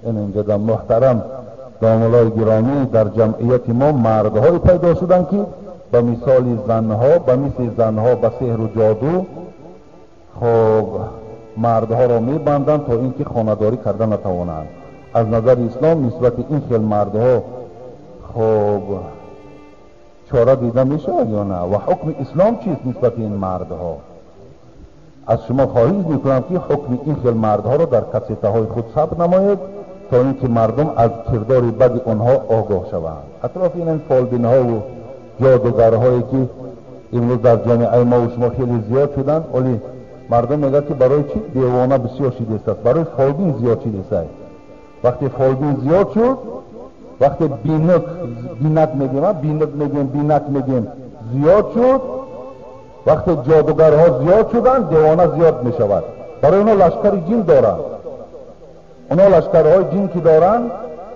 Инҷо муҳтарам домулои гиромӣ, дар ҷамъияти мо мардҳое пайдо шуданд, ки ба мисоли занҳо, ба мисли занҳо ба сеҳру ҷоду хоб мардҳоро мебанданд, то инки хонадорӣ карда натавонанд. Аз назари ислом нисбати ин хел мардҳо хоб чора дида мешавад ё на? Ва ҳукми ислом чист нисбати ин мардҳо? Аз шумо хоҳиш мекунам, ки ҳукми ин хел мардҳоро дар кассетаҳои худ сабт намоед, то инки мардум аз кирдори бади онҳо огоҳ шаванд. Атрофи ин фолбинҳову ҷодугарҳое, ки имрӯз дар ҷомеаи мо ва шумо хеле зиёд шуданд, оли мардум мегӯяд, ки барои чӣ девона бисёр шидааст, барои фолбин зиёд шидааст. Вақте фолбин зиёд шуд, вақте бинак, бинак мегӯем, бинак мегӯем, бинак мегӯем, зиёд шуд, вақте ҷодугарҳо зиёд шуданд, девона зиёд мешавад. Барои онҳо лашкари ҷин доранд. Онҳо лашкарҳои ҷин ки доранд,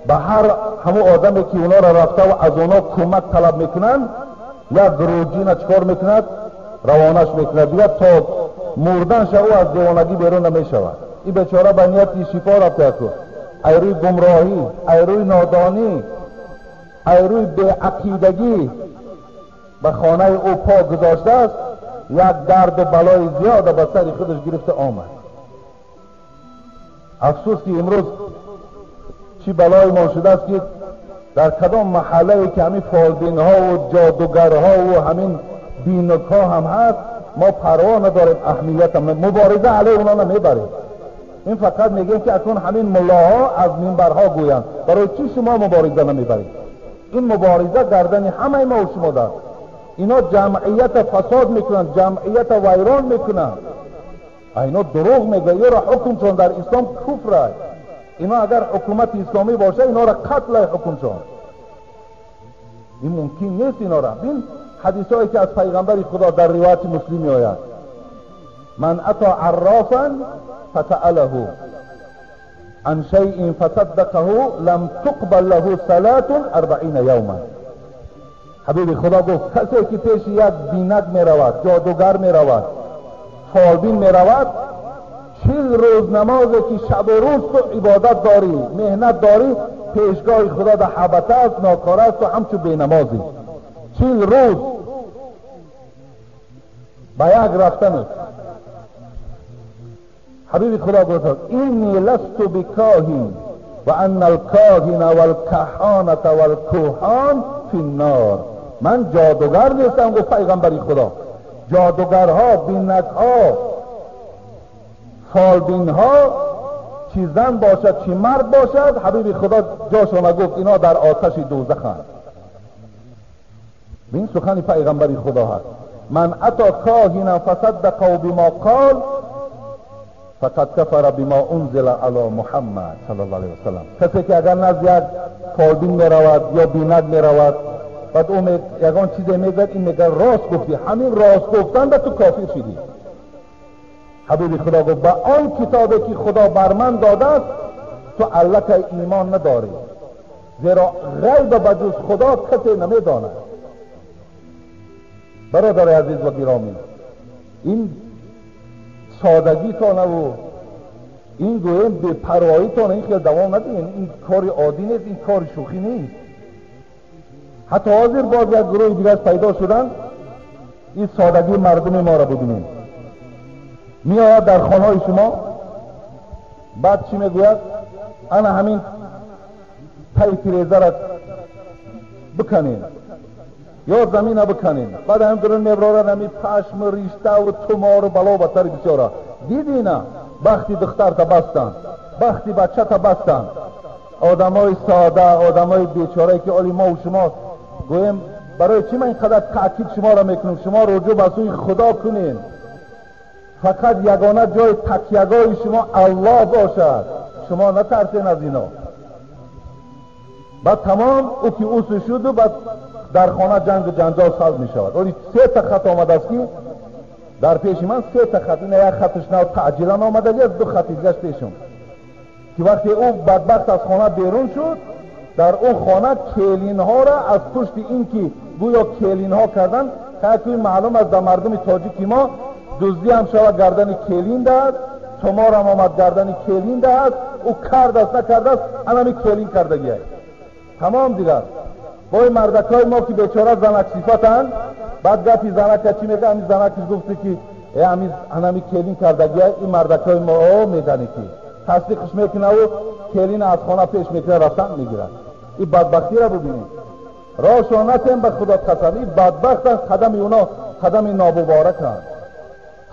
ба ҳар ҳамон одаме, ки онҳоро рафтаву аз онҳо кӯмак талаб мекунанд, як гурӯҳ ҷина чикор мекунад? Равонаш мекунад. Дигар то мурданша ӯ аз девонагӣ берун намешавад. Ин бечора ба нияти шифо рафтааст, ай рӯи гумроҳӣ, ай рӯи нодонӣ, ай рӯи беақидагӣ ба хонаи ӯ по гузоштааст, як дарду балои зиёда ба сари худаш гирифта омад. Афсӯс, ки имрӯз чӣ балои мо шудааст, ки дар кадом маҳаллае ки ҳамин фолбинҳову ҷодугарҳову ҳамин бинукҳо ҳам ҳаст, мо парво надорем, аҳамията мубориза алайҳи онҳо намебарем. Ин фақат мегӯем, ки акнун ҳамин муллоҳо аз минбарҳо гӯянд. Барои чӣ шумо мубориза намебаред? Ин мубориза гардани ҳамаи мо шумо даст. Ино ҷамъията фасод мекунанд, ҷамъията вайрон мекунанд. Ино дурӯғ мегӯянд. Ёро ҳукмшон дар ислом куфр аст. Ино агар ҳукумати исломӣ бошад, инора қатл ҳукмшон. Ин мумкин нест инора. Бин ҳадисҳое, ки аз пайғамбари Худо дар ривояти Муслим меояд: من أتى عرافا فسأله عن شيء فصدقه لم تقبل له صلاة 40 يوما. ҳабиби Худо гуфт: касе ки пеши як бинак меравад, ҷодугар меравад, фолбин меравад, 40 рӯз намозе, ки шабу рӯз ту ибодат дорӣ, меҳнат дорӣ, пешгоҳи Худо дар ҳабата аст, нокора аст, ту ҳамчун бенамозӣ. 40 рӯз ба як рафтанат. ҳабиби Худо гуфт: إني لست بكاهن وإن الكاهن والكهانة والكهان في النار. من جادوگر نیستم، گفت پیغمبری خدا. جادوگرها، بینکها، فالبینها، چی زن باشد چی مرد باشد، حبیب خدا جاشون گفت اینا در آتش دوزخند. این سخن پیغمبری خدا هست. من أتى كاهنا فصدقه بما قال فقد كفر بما أنزل على محمد صلى الله عليه وسلم. کسی که اگر نزد یک فالبین میرود یا بینک میرود، بعد او یگان چیزی میگوید، این میگه راست گفتی، همین راست گفتن به تو کافر شدی. حبیب خدا گفت به آن کتابی که خدا بر من داده است تو الکی ایمان نداری، زیرا غیب به جز خدا کسی نمیداند. برادر عزیز و گرامی، این سادگی تانه و این گویم بی‌پروایی تانه، این خیلی دوام ندین. این کار عادی نیست، این کار شوخی نیست. حتی حاضر باز یک گروه دیگه پیدا شدن، این سادگی مردم ما را ببینیم. میآید در خانه شما، بعد چی میگوید؟ انا همین پای تریزه را بکنین یا زمین را بکنین. بعد هم درون میبرارن همین پشم ریشته و تومار و بلا و بتر بسیارا. دیدی نه؟ بختی دختر تا بستن، بختی بچه تا بستن. آدمای ساده، آدمای بیچاره که آلی ما و شما گویم برای چی من اینقدر تاکید شما را میکنم؟ شما رجوع به سوی خدا کنین. فقط یگانه جای تکیه‌گاه شما الله باشد. شما نترسین از اینا. بعد تمام او که او شد و بعد در خانه جنگ و جنجال ساز می شود. ولی سه تا خط آمده است که در پیش من سه تا خط، این یک خطش نه تعجیلا آمده است، دو خط دیگه‌اش پیشم، که وقتی او بدبخت از خانه بیرون شد، در او خانه کلین ها را از پشت این که گویا کلین ها کردن، که معلوم است در مردم تاجیک ما Дуздӣ ҳам шавад гардани келин даҳад, туморам омад гардани келин даҳад, ӯ кардааст накардааст, анами келин кардагиай. Тамом дигар. Бо ин мардакҳои мо ки бечора занак сифатанд, баъд гапи занака чӣ мегӯяд? Ҳамин занакиш гуфте ки анами келин кардагиай, ин мардакҳои мо о медане ки тасдиқш мекунаву келин аз хона пеш мекунад, рафтан мегирад. Ин бадбахтиро бубинед. Роҳшон натем ба Худо қасам. Ин бадбахтанд, қадами уно қадами нобубораканд.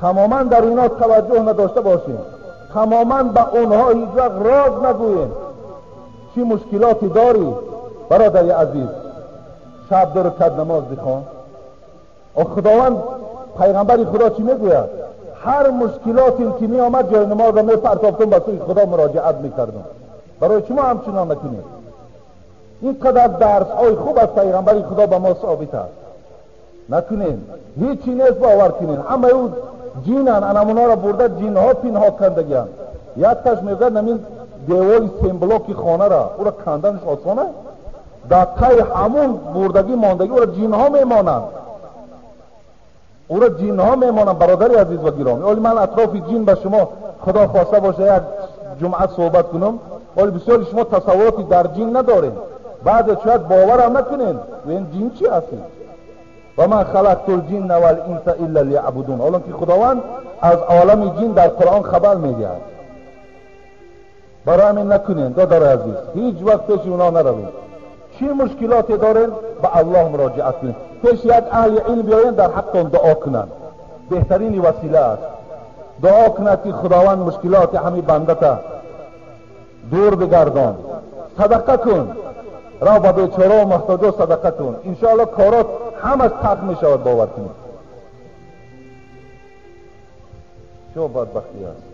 Тамоман дар ино таваҷҷӯҳ надошта бошем. Тамоман ба онҳо ҳеҷ вақт роз нагӯем. Чӣ мушкилоте дорӣ бародари азиз? Шаб ду ракат намоз бихон. Худованд пайғамбари Худо чӣ мегӯяд? Ҳар мушкилоте ки меомад ҷои намозро мепартофтум, ба сӯи Худо муроҷиат мекардум. Барои шумо ҳамчунон накунед. Ин қадар дарсҳои хуб аз пайғамбари Худо ба мо собит аст. Накунем. Ҳеҷ чӣ нест бовар кунед. Ҳамаи ӯ ҷинан, анамунаро бурда ҷинҳо пинҳо кардагианд. Як таш мегӯяд намин девори семблоки хонара, ӯро канданаш осон аст? Дар таи ҳамун бурдагӣ мондагӣ ӯро ҷинҳо мемонанд. Ӯро ҷинҳо мемонанд, бародари азиз ва гиромӣ. Оли ман атрофи ҷин ба шумо Худо хоста боша як ҷумъа суҳбат кунам. Оли бисёри шумо тасаввуроти дар ҷин надоред. Баъзе шояд боварам накунед. Ин ҷин чи ҳаст? Ва ма халақту л-ҷинна вал-инса илла лияъбудун. Ҳолон ки Худованд аз олами ҷин дар Қуръон хабар медиҳад. Барои ҳамин накунед, додари азиз, ҳеҷ вақт пеши онҳо наравед. Чӣ мушкилоте доред, ба Аллоҳ муроҷиат кунед. Пеши як аҳли илм биёед, дар ҳақтон дуо кунанд. Беҳтарини васила аст. Дуо кунад ки Худованд мушкилоти ҳамин бандата дур бигардон. Садақа кун. Рав ба бечора ва муҳтоҷо садақа кун. Иншоаллоҳ корот ҳамаш тақ мешавад, бовар кунед. Чӣ бадбахтӣ аст.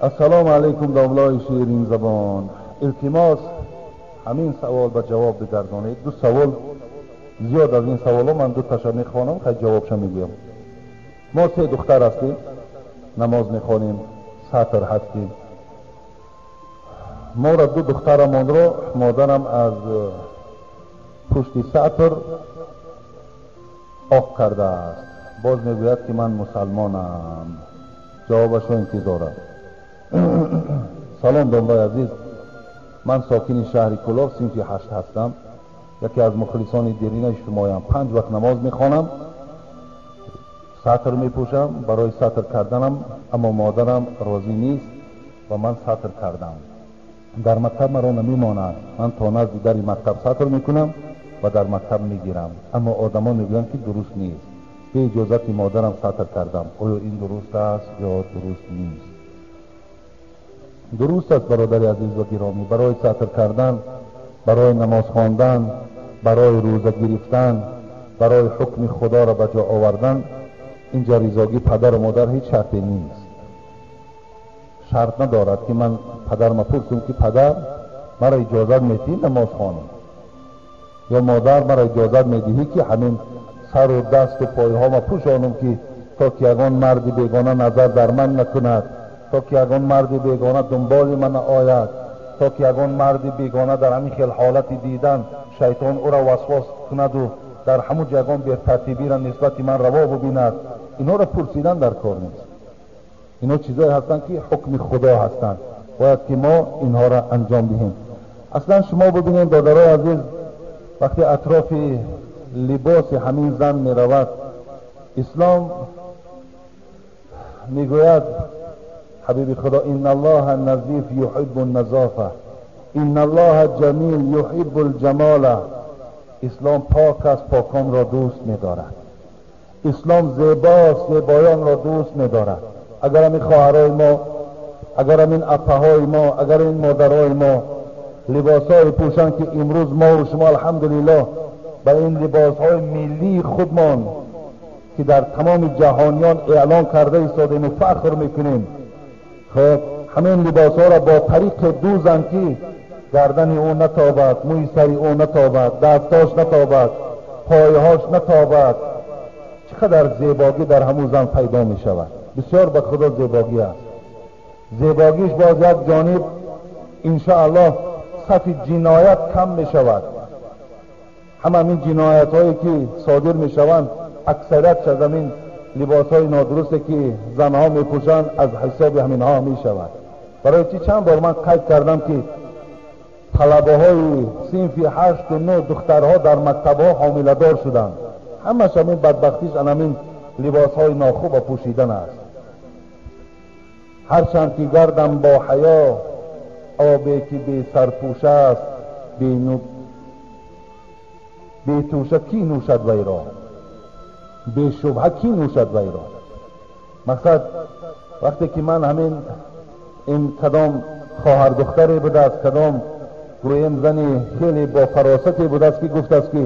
Ассалому алайкум домлои ширинзабон. Илтимос ҳамин савол ба ҷавоб бигардонед. Ду савол зиёд аз ин саволҳо ман ду таша мехонам, хай ҷавобша мегӯям. Мо се духтар ҳастем, намоз мехонем, сатр ҳастем. Моро ду духтарамонро модарам аз пушти сатр оқ кардааст. Боз мегӯяд ки ман мусалмонам. Ҷавобашро интизорам. Салом домлои азиз, ман сокини шаҳри Кӯлоб, синфи 8 ҳастам. Яке аз мухлисони деринаи шумоям. 5 вақт намоз мехонам, сатр мепӯшам. Барои сатр карданам аммо модарам розӣ нест ва ман сатр кардам. Дар мактаб маро намемонад. Ман то назди дари мактаб сатр мекунам ва дар мактаб мегирам. Аммо одамон мегӯянд ки дуруст нест. Бе иҷозати модарам сатр кардам. Оё ин дуруст аст ё дуруст нест? Дуруст аст, бародари азиз ва гиромӣ. Барои сатр кардан, барои намоз хондан, барои рӯза гирифтан, барои ҳукми Худоро ба ҷо овардан инҷа ризогии падару модар ҳеҷ шарте нест. Шарт надорад ки ман падарма пурсум ки падар маро иҷозат медиҳӣ намоз хонам, ё модар маро иҷозат медиҳӣ ки ҳамин сару дасту пойҳома пӯшонам ки то ки ягон марди бегона назар дар ман накунад, то ки ягон марди бегона дунболи ман ояд, то ки ягон марди бегона дар ҳамин хел ҳолати дидан шайтон ӯро васвос кунаду дар ҳамун ҷо ягон бетартибиро нисбати ман раво бубинад. Инҳоро пурсидан дар кор нест. Инҳо чизое ҳастанд ки ҳукми Худо ҳастанд, бояд ки мо инҳоро анҷом диҳем. Аслан шумо бубинед, додарои азиз, вақте атрофи либоси ҳамин зан меравад, ислом мегӯяд ҳабиби Худо: инна аллоҳа назиф юҳиббу назофа, инна аллоҳа ҷамил юҳиббу лҷамола. Ислом пок аст, поконро дӯст медорад. Ислом зебост, зебоёнро дӯст медорад. Агар ҳамин хоҳарои мо, агар ҳамин апаҳои мо, агар ин модарои мо либосҳое пӯшанд ки имрӯз мо ва шумо алҳамдулиллоҳ ба ин либосҳои миллии худмон ки дар тамоми ҷаҳониён эълон карда истодем ва фахр мекунем, хуб ҳамин либосҳоро бо тариқе дӯзанд ки гардани ӯ натобад, мӯи сари ӯ натобад, дастҳош натобад, пойҳош натобад, чӣ қадар зебогӣ дар ҳамун зан пайдо мешавад. Бисёр ба Худо зебогӣ аст. Зебогиш боз як ҷониб иншоаллоҳ сафи ҷиноят кам мешавад. Ҳама ҳамин ҷиноятҳое ки содир мешаванд, аксариятш аз ҳамин либосҳои нодурусте ки занҳо мепӯшанд, аз ҳисоби ҳаминҳо мешавад. Барои чӣ чанд бор ман қайд кардам ки талабаҳои синфи 8 у 9, духтарҳо дар мактабҳо ҳомиладор шуданд. Ҳамаш ҳамин бадбахтиш ан ҳамин либосҳои нохуба пӯшидан аст. Ҳарчанд ки гардам бо ҳаё, обе ки бесарпӯша аст, бетӯша кӣ нӯшад вайро, бешубҳа кӣ нӯшад вайро? Мақсад, вақте ки ман ҳамин ин кадом хоҳардухтаре будааст, кадом гӯем зани хеле бофаросате будааст, ки гуфтааст, ки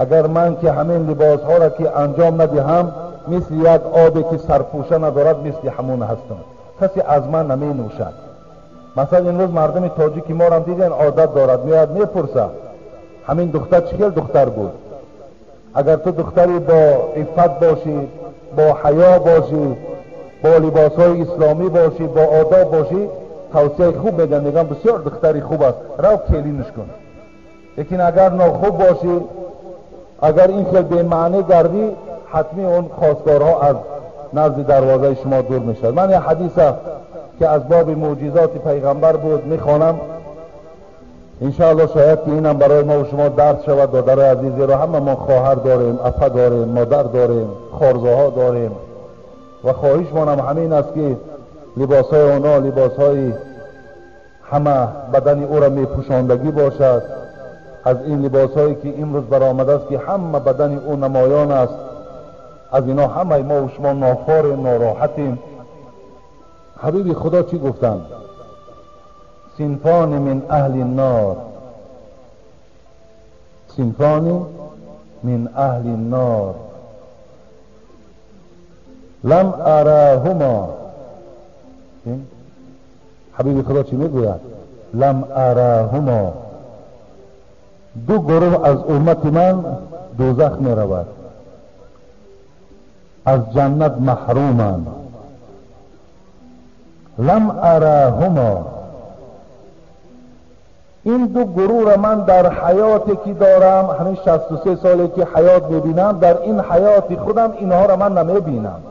агар ман ки ҳамин либосҳоро ки анҷом надиҳам, мисли як обе ки сарпӯша надорад, мисли ҳамон ҳастам, касе аз ман наменӯшад. Масалан, имрӯз мардуми тоҷики морам диден, одат дорад, меояд, мепурсад: ҳамин духтар чӣ хел духтар буд? Агар ту духтари бо иффат бошӣ, бо ҳаё бошӣ, бо либосҳои исломӣ бошӣ, бо одоб бошӣ, тавсияи хуб медиҳанд, мегӯям: бисёр духтари хуб аст, рав, келинш кун. Лекин агар нохуб бошӣ, агар ин хел бемаънӣ гардӣ, ҳатмӣ он хостгорҳо аз назди дарвозаи шумо дур мешавад. Ман як ҳадиса, ки аз боби мӯъҷизоти пайғамбар буд, мехонам. Иншоалло, шояд ки инам барои мо шумо дарс шавад. Додарои азиз, зеро ҳама мо хоҳар дорем, апа дорем, модар дорем, хорзоҳо дорем ва хоҳишмонам ҳамин аст, ки либосҳои онҳо либосҳои ҳама бадани ӯро мепӯшондагӣ бошад. Аз ин либосҳое ки имрӯз баромадааст, ки ҳама бадани ӯ намоён аст, аз ино ҳамаи мо шумо нофорем, нороҳатем. Ҳабиби Худо чӣ гуфтанд? صنفان من أهل النار، صنفان من أهل النار لم أرهما. Ҳабиби Худо чӣ мегӯяд? لم أرهما. Ду гурӯҳ аз уммати ман дӯзах меравад, аз ҷаннат маҳруманд. لم أرهما. Ин ду гурӯҳра ман дар ҳаёте ки дорам, ҳамин 63 соле ки ҳаёт мебинам, дар ин ҳаёти худам инҳоро ман намебинам,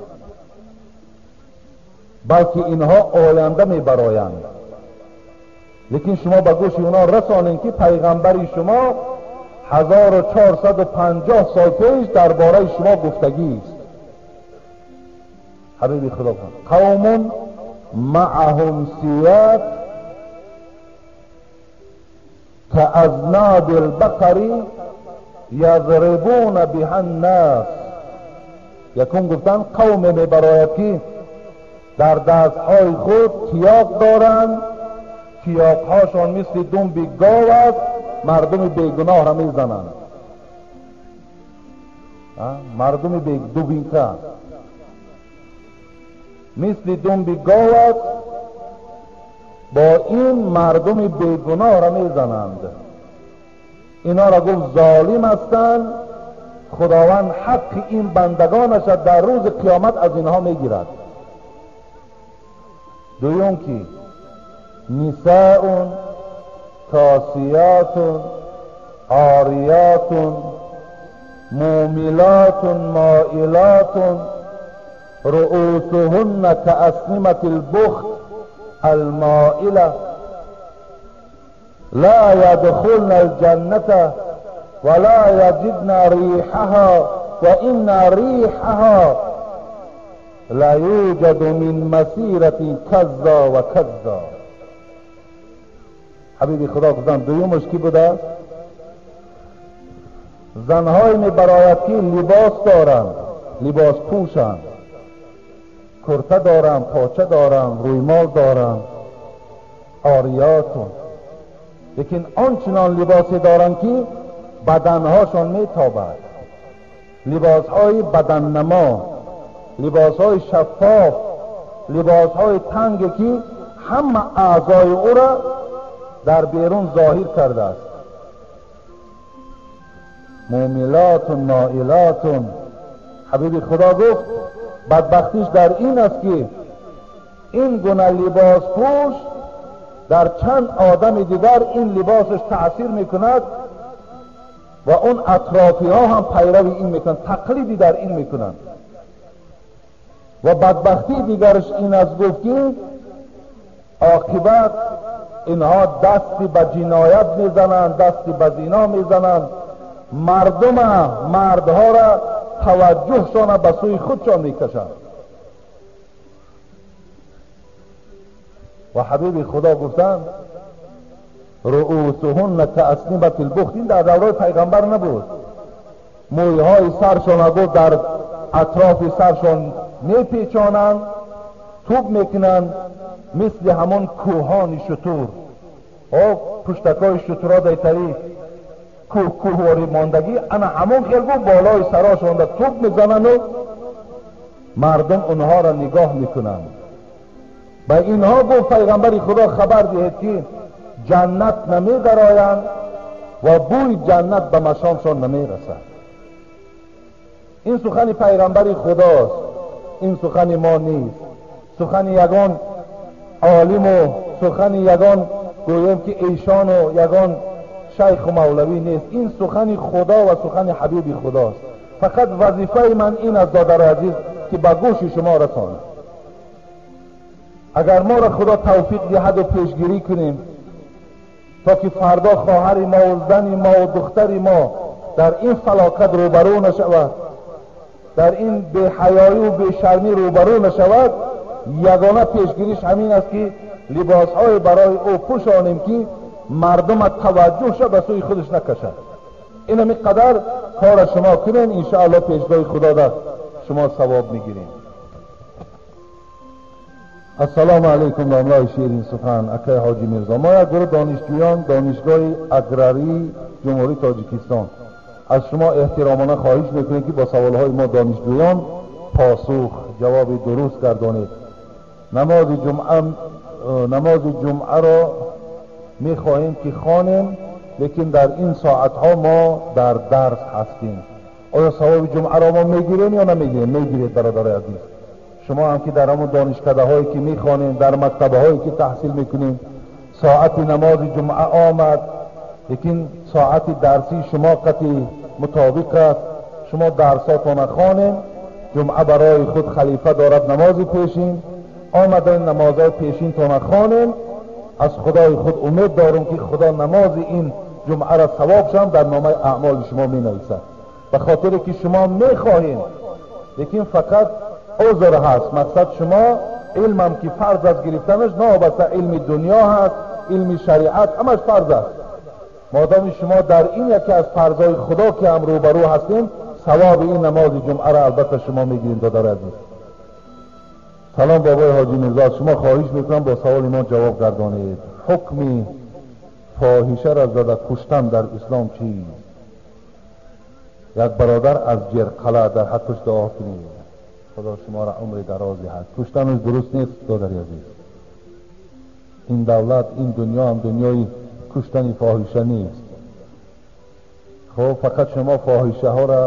балки инҳо оянда мебароянд. Лекин шумо ба гӯши онҳо расонед, ки пайғамбари шумо 1450 сол пеш дар бораи шумо гуфтагист. Ҳабиби Худо: قوم معهم سياط كأذناب البقر يضربون بها الناس. Якум гуфтанд: қавме мебарояд, ки дар дастҳои худ тиёқ доранд, тиёқҳошон мисли думби гов аст, мардуми бегуноҳро мезананд, мардуми дубинка мисли думби гов аст, бо ин мардуми бегуноҳро мезананд. Инҳоро гуфт, золим ҳастанд, Худованд ҳаққи ин бандагонаша дар рӯзи қиёмат аз инҳо мегирад. Дуюм ки: نساء كاسيات عاريات مميلات مائلات رءوسهن كأسنمة البخت المائلة لا يدخلن الجنة ولا يجدن ريحها وإن ريحها ليوجد من مسيرة كذا وكذا. Ҳабиби Худо гуфтанд, дуюмаш ки будааст? Занҳое мебарояд, ки либос доранд, либос пӯшанд, курта доранд, поча доранд, рӯймол доранд, عاريات, лекин ончунон либосе доранд, ки баданҳошон метобад, либосҳои баданнамо, либосҳои шаффоф, либосҳои танге, ки ҳама аъзои ӯра дар берун зоҳир кардааст. مميلات مائلات. Ҳабиби Худо гуфт, бадбахтиш дар ин аст, ки ин гуна либоспӯш дар чанд одами дигар ин либосаш таъсир мекунад. ва он атрофиҳо ҳам пайрави ин мекунанд, тақлиди дар ин мекунанд. Ва бадбахтии дигараш ин аст, гуфт, ки оқибат инҳо дасти ба ҷиноят мезананд, дасти ба зино мезананд, мардума, мардҳоро таваҷҷӯҳшона ба сӯи худшон мекашанд. Ва ҳабиби Худо гуфтанд руусуҳунна кааснибати лбухт. Ин дар давраи пайғамбар набуд. Мӯйҳои саршона гуфт дар атрофи саршон мепечонанд, тӯб мекунанд, мисли ҳамон кӯҳони шутур. Пуштакҳои шутурҳо дайтарӣ кӯҳ кӯҳвори мондагӣ, ана ҳамон хел гуфт болои сарошонда тӯб мезананду мардум онҳоро нигоҳ мекунанд. Ба инҳо гуфт пайғамбари Худо хабар диҳед, ки ҷаннат намедароянд ва бӯи ҷаннат ба машомшон намерасад. Ин сухани пайғамбари Худост, ин сухани мо нест, сухани ягон олиму сухани ягон гӯем ки эшону ягон шайху мавлавӣ нест. Ин сухани Худо ва сухани ҳабиби Худост. Фақат вазифаи ман ин аст, додари азиз, ки ба гӯши шумо расонам. Агар моро Худо тавфиқ диҳаду пешгирӣ кунем, то ки фардо хоҳари мо ва зани мо ва духтари мо дар ин фалокат рӯбарӯ нашавад, дар ин беҳаёӣ ва бешармӣ рӯбарӯ нашавад, ягона пешгириш ҳамин аст, ки либосҳое барои ӯ пӯшонем, ки мардума таваҷҷӯҳша ба сӯи худаш накашад. Ин ҳамин қадар кора шумо кунем, иншоаллоҳ пешгоҳи Худо дар шумо савоб мегирем. Ассалому алайкум, домлаи ширин сухан, акай Ҳоҷи Мирзо. Мо як гурӯҳ донишҷӯён Донишгоҳи аграрии Ҷумҳурии Тоҷикистон аз шумо эҳтиромона хоҳиш мекунем, ки бо саволҳои мо донишҷӯён посух ҷавоби дуруст гардонед. Намози ҷумъаро мехоҳем, ки хонем, лекин дар ин соатҳо мо дар дарс ҳастем. Оё савоби ҷумъаро мо мегирем ё намегирем? Мегиред, бародарои азиз. Шумо ҳам ки дар ҳамон донишкадаҳое ки мехонем, дар мактабҳое ки таҳсил мекунем, соати намози ҷумъа омад, лекин соати дарсии шумо қатъи мутобиқ аст, шумо дарсотона хонем, ҷумъа барои худ халифа дорад намози пешин, омадан намозҳои пешинтона хонем. Аз Худои худ умед дорум, ки Худо намози ин ҷумъаро савоб шам дар номаи аъмоли шумо менависад, ба хотире ки шумо мехоҳем, лекин фақат узр ҳаст. Мақсад шумо илмам ки фарз аст гирифтанаш, новобаста илми дунё ҳаст, илми шариат, ҳамаш фарз аст. Модоми шумо дар ин яке аз фарзҳои Худо ки ҳам рӯбарӯ ҳастем, савоби ин намози ҷумъаро албатта шумо мегиред, додари азиз. Салом, бобои Ҳоҷи Мирзо, аз шумо хоҳиш мекунам бо саволи мо ҷавоб гардонед. Ҳукми фоҳишаро зада куштан дар ислом чист? Як бародар аз Ҷерқала, дар ҳаққаш дуо кунед, Худо шуморо умри дароз диҳад. Куштанаш дуруст нест, додари азиз. Ин давлат, ин дунё ҳам дунёи куштани фоҳиша нест. Хоб, фақат шумо фоҳишаҳоро,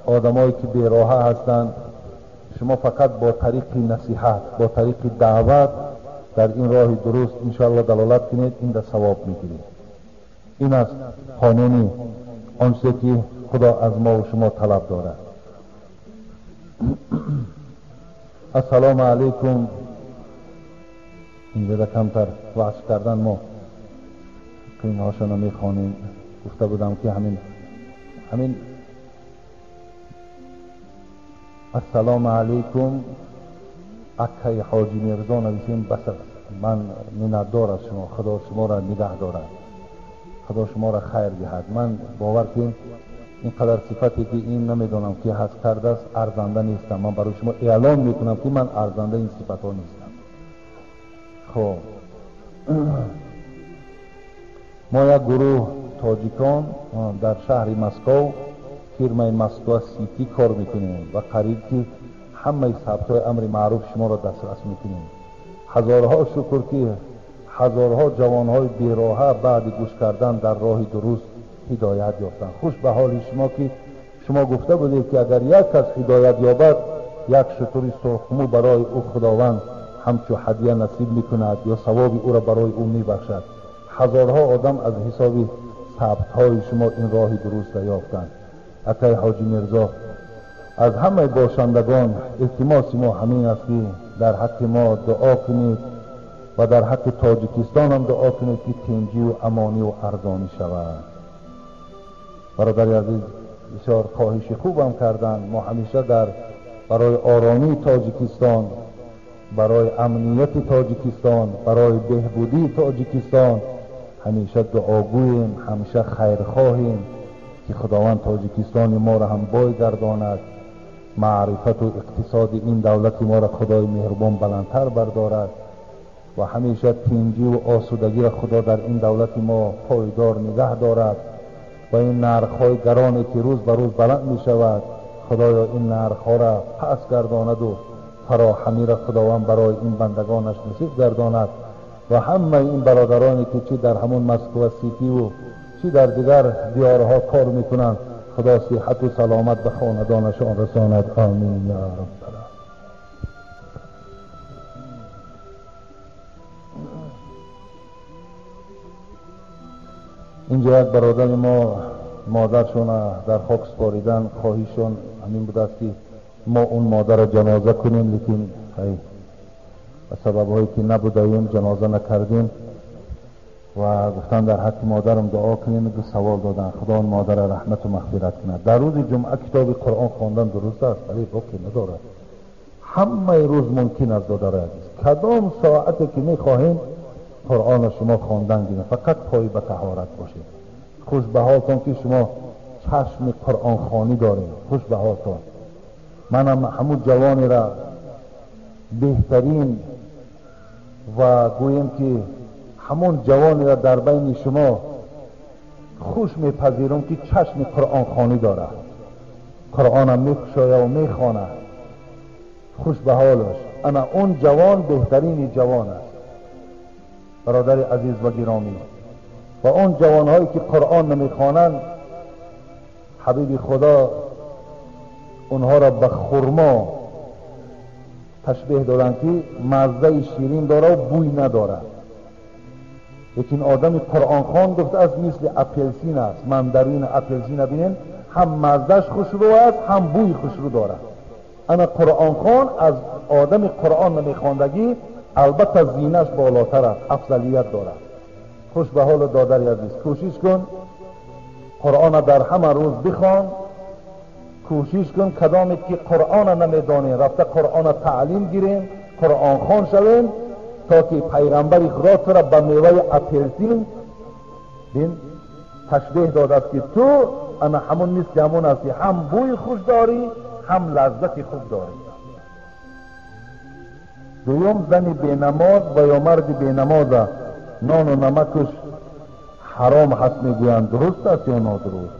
одамое ки бероҳа ҳастанд, шумо фақат бо тариқи насиҳат, бо тариқи даъват дар ин роҳи дуруст иншоаллоҳ далолат кунед, ин да савоб мегиред. Ин аст қонуни он чизе ки Худо аз мо ва шумо талаб дорад. Ассалому алайкум. Инҷода камтар ваъз кардан мо қинҳошона мехонем. Гуфта будам, ки ҳамин ассалому алайкум акай Ҳоҷи Мирзо нависем, бас аст. Ман миннатдор аз шумо, Худо шуморо нигаҳ дорад, Худо шуморо хайр диҳад. Ман бовар кунем, ин қадар сифате ки ин намедонам ки ҳаст кардааст, арзанда нестам. Ман барои шумо эълон мекунам, ки ман арзанда ин сифатҳо нестам. Хоб, мо як гурӯҳ тоҷикон дар шаҳри Москов фирмаи Москва Сити кор мекунем ва қариб ки ҳамаи сабтҳои амри маъруф шуморо дастрас мекунем. Ҳазорҳо шукр, ки ҳазорҳо ҷавонҳои бероҳа баъди гӯш кардан дар роҳи дуруст ҳидоят ёфтанд. Хуш ба ҳоли шумо, ки шумо гуфта будед, ки агар як кас ҳидоят ёбад, як шутури сурхмӯ барои ӯ Худованд ҳамчу ҳадия насиб мекунад ё савоби ӯро барои ӯ мебахшад. Ҳазорҳо одам аз ҳисоби сабтҳои шумо ин роҳи дуруст را ёфтанд. Акай Ҳоҷи Мирзо, аз ҳамаи бошандагон илтимоси мо ҳамин аст ки дар ҳаққи мо дуо кунед ва дар ҳаққи Тоҷикистон ҳам дуо кунед ки тинҷӣ ва амонӣ ва арзонӣ шавад. Бародари азиз, бисёр хоҳиши хубам карданд. Мо ҳамеша дар барои оромии Тоҷикистон, барои амнияти Тоҷикистон, барои беҳбудии Тоҷикистон ҳамеша дуогӯем, ҳамеша хайрхоҳем ки Худованд Тоҷикистони моро ҳам бой гардонад, маърифату иқтисоди ин давлати моро Худои меҳрубон баландтар бардорад ва ҳамеша тинҷӣ ва осудагиро Худо дар ин давлати мо пойдор нигаҳ дорад ва ин нархҳои гароне ки рӯз ба рӯз баланд мешавад, Худоё ин нархҳоро пас гардонаду фароҳамиро Худованд барои ин бандагонаш насиб гардонад ва ҳамаи ин бародароне ки чӣ дар ҳамон Москва ситиву чӣ дар дигар диёрҳо кор мекунанд, Худо сиҳату саломат ба хонадонашон расонад. Амин я раббал. Инҷо як бародари мо модаршона дар хок супоридан хоҳишшон ҳамин будааст ки мо он модарро ҷаноза кунем, лекин ба сабабҳое ки набудаем ҷаноза накардем ва гуфтан дар ҳаққи модарам дуо кунем. Ду савол доданд, Худо он модарро раҳмату мағфират кунад. Дар рӯзи ҷумъа китоби Қуръон хондан дуруст аст? Бале, боке надорад. Ҳамаи рӯз мумкин аст, додари азиз, кадом соате ки мехоҳем Қуръонро шумо хондан гиред, фақат пой ба таҳорат бошед. Хуш ба ҳолтон ки шумо чашми қуръонхонӣ доред, хуш ба ҳолтон. Манам ҳамун ҷавонеро беҳтарин ва гӯем ки ҳамон ҷавонеро дар байни шумо хуш мепазирам ки чашми қуръонхонӣ дорад, Қуръонам мекушояд ва мехонад. Хуш ба ҳолаш. Ана он ҷавон беҳтарини ҷавон аст, бародари азиз ва гиромӣ. Ва он ҷавонҳое ки Қуръон намехонанд, ҳабиби Худо онҳоро ба хурмо ташбеҳ доданд ки маззаи ширин дорад ва бӯй надорад. Лекин одами қуръонхон гуфтааст мисли апелсин аст. Мандарин апелсин бинем, ҳам маззаш хушрӯ аст, ҳам бӯи хушрӯ дорад. Ана қуръонхон аз одами қуръон намехондагӣ албатта зинаш болотар аст, афзалият дорад. Хуш ба ҳоли додари азиз, кӯшиш кун Қуръонро дар ҳама рӯз бихон. Кӯшиш кун кадоме ки Қуръонро намедонем рафта Қуръонро таълим гирем, қуръонхон шавем, то ки пайғамбари Худо туро ба меваи апелсин бин ташбеҳ додааст ки ту ана ҳамон мисли ҳамон ҳастӣ, ҳам бӯи хуш дорӣ, ҳам лаззати хуб дорӣ. Дуюм, зани бенамоз ва ё марди бенамоза нону намакаш ҳаром ҳаст мегӯянд, дуруст аст ё нодуруст?